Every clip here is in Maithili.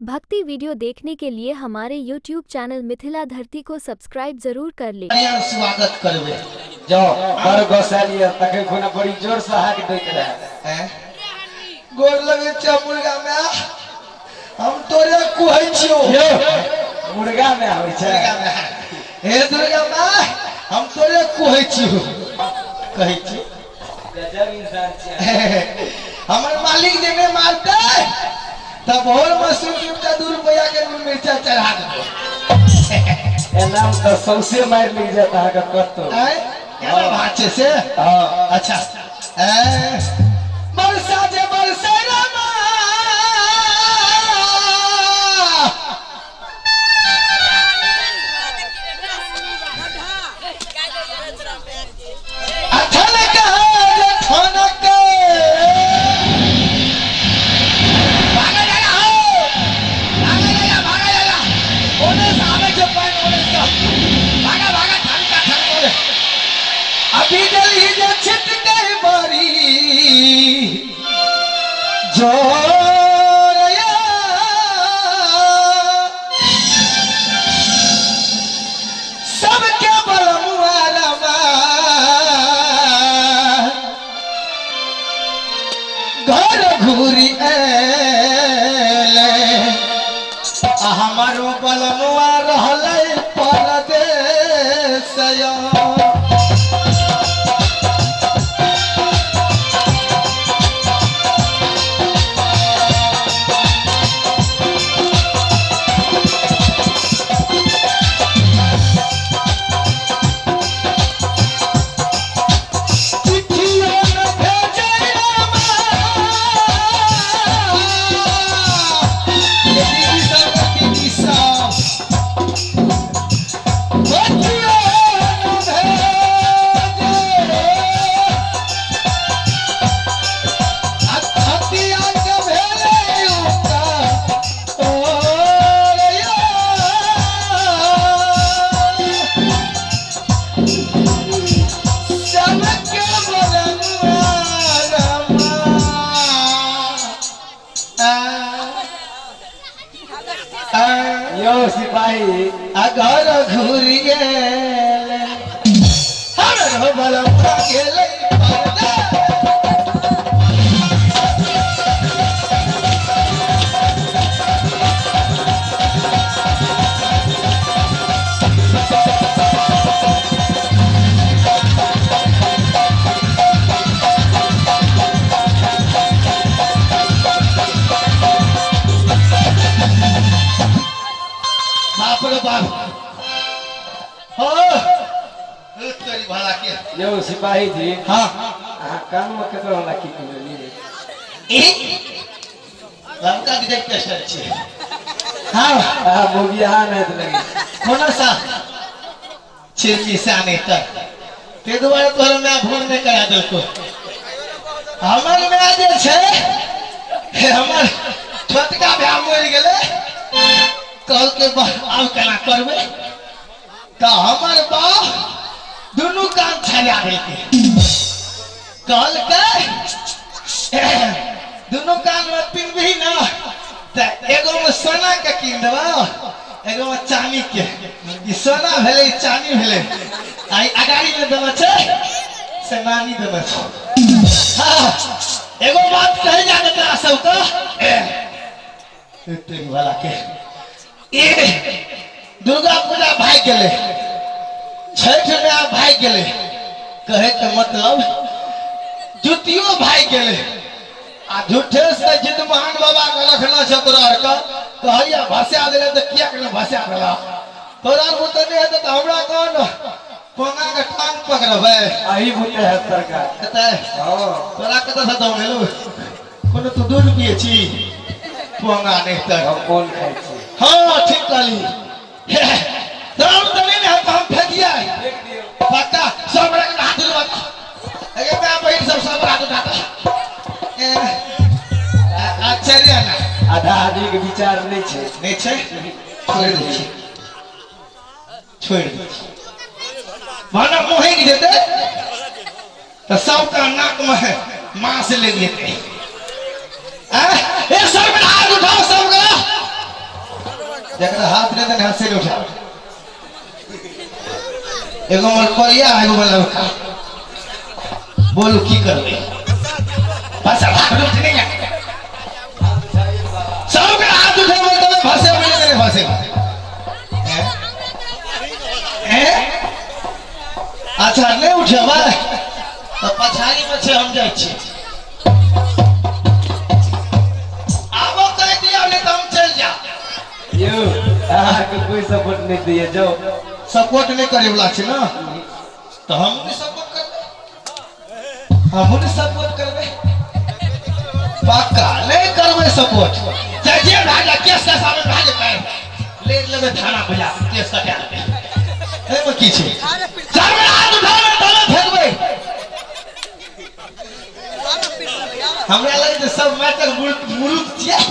भक्ति वीडियो देखने के लिए हमारे YouTube channel Mithila धरती को सब्सक्राइब जरूर कर ले। बढ़िया स्वागत करबे। जाओ बड़ गोसालिया तखन खुना बड़ी जोर से हाक दैत रहे। हैं? गोर लगे छै मुर्गा में, हम तोरे कहै छियौ। यौ मुर्गा में आबै छै। मुर्गा में हे दुर्गा माँ, हम तोरे कहै छियौ, कहै छियौ। गजब इंसान छियै। हमर मालिक जे नहि मारतै तऽ भोर में सुति उठि 2 रुपया के नून मिर्चा चढ़ा देबो। एना मे तऽ सौंसे मारि लागि जायत अहाँके कतौ। आँय? केना भात छै से? हँ। अच्छा। ऐं, बरसा जे बरसै रामा, अठनक जे ठनक, भागल जाला हो, भागल जाला, भागल जाला, ओने से आबै छै पानि, ओने से भागा भागा, ठनका ठनका रे। अभी जल्दी जे छिटकै बड़ी जोरया, सबके बलमुआ रमा घर घूरी एलै, आ हमारो बलमुआ रहलै परदेस। चिट्ठियो न भेजै रामा। दीदी सब, दीदी सब, चिट्ठियो न भेजै। हतिया के भेलै उनका ओरया। सबके बलनुआ रमा। आ, आ, यौ सिपाही, आ घर घुरि गेल हमरो बलनुआ गेलै परदेस। बाप रे बाप, हो तेरी भला के। यौ सिपाही जी। हाँ। अहाँ कान में केकरो वाला की कहलियै? ई लड़का के पेशेंट छै। हाँ। अहाँ मोगिया नहि तऽ लगे। कोनो सा छिड़की से आने तक ते दुआरे तोहर माय भोर नहि करा देलको। हमर माय जे छै, हे हमर छोटका भाय मरि गेलै, कहलकै आब केना करबै, तऽ हमर बाप दुनू कान छड़ा देलकै। कहलकै दुनू कान में पिनबही ना तऽ एगो में सोना के कीन देबो, एगो में चानी के। ई सोना भेलै, ई चानी भेलै, आ ई अगाड़ी में देने छै से नानी देने छै। हाँ, एगो बात कही जा तोरा सबके, एतेक भला के ई दुर्गा पूजा भागि गेलै, छठि में आब भागि गेलै, कहे के मतलब जुतियो भागि गेलै। आ झूठे से जितमान बाबा के रखना छौ तोरा आरके, कहैया भसा देले तऽ किया के ने भसा देला? तोरा आर बुते नहि हेतै तऽ हमरा कह ने, कोना के टांग पकड़बै। अही बुते हैत सरकार। हेतै? हँ। तोरा कतऽ से दौड़ेलौ? कोनो तू दूध पिए छी? पोंगा नहि तऽ हम कोन खाइ छी? हाँ ठीक कहली। तोरा तऽ नहि ने हेतै, हम फेकिए पक्का। सब गोटा हाथ उठा, अगे माय बहिन सब, सब हाथ उठा। अच्छा रे ना। आधा आदमी के विचार नहि छै। नहि छै, छोड़ि दै छी, छोड़ि दै छी। भने मोहिक जेतै तऽ सबके नाक में मांस लागि जेतै। ए सब हाथ उठाओ सबके। जकरा हाथ नहि देने हाथ से नहि उठाबै। एगो मोर करिया, एगो मोर लड़का। बोलू की करबै? बस हाथ उठ नहीं है। सबके हाथ उठेबै तबे फसेबै, नहि तऽ नहि फसेबै। हैं? हैं? अच्छा, नहि उठेबै तऽ पछाड़ी मे छै, हम जाइ छी। आबो कहि दियौ, नहि तऽ हम चलि जायब। यौ, अहाँके कोई सपोर्ट नहि दैया, जाउ। सपोर्ट नहि करे वाला छै ने, तऽ हम नहि सपोर्ट करबै, हमहूँ नहि सपोर्ट करबै, पक्का नहि करबै सपोर्ट। चाहे जे भए जाए, केस के सामने भए जेतै, ले लेबै थाना पर जा, केस कटा लेबै, एहिमे की छै? चारि बेर हाथ उठाबै तबे फेकबै। हमरा लगै छै सब मैचक मुरुत छियै।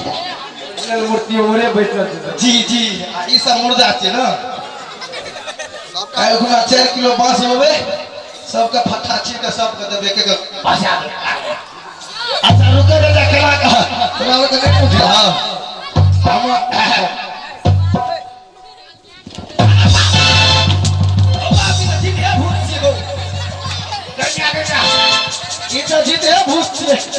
मूर्ति उमरे बैसल छै सब। जी जी, आ ई सब मुर्दा छियै ने। काल्हि खुना 4 किलो बाँस लेबै, सबके फट्ठा छील के सबके देबै, एक एक बसा देबै। अच्छा रुकै दे, केना कह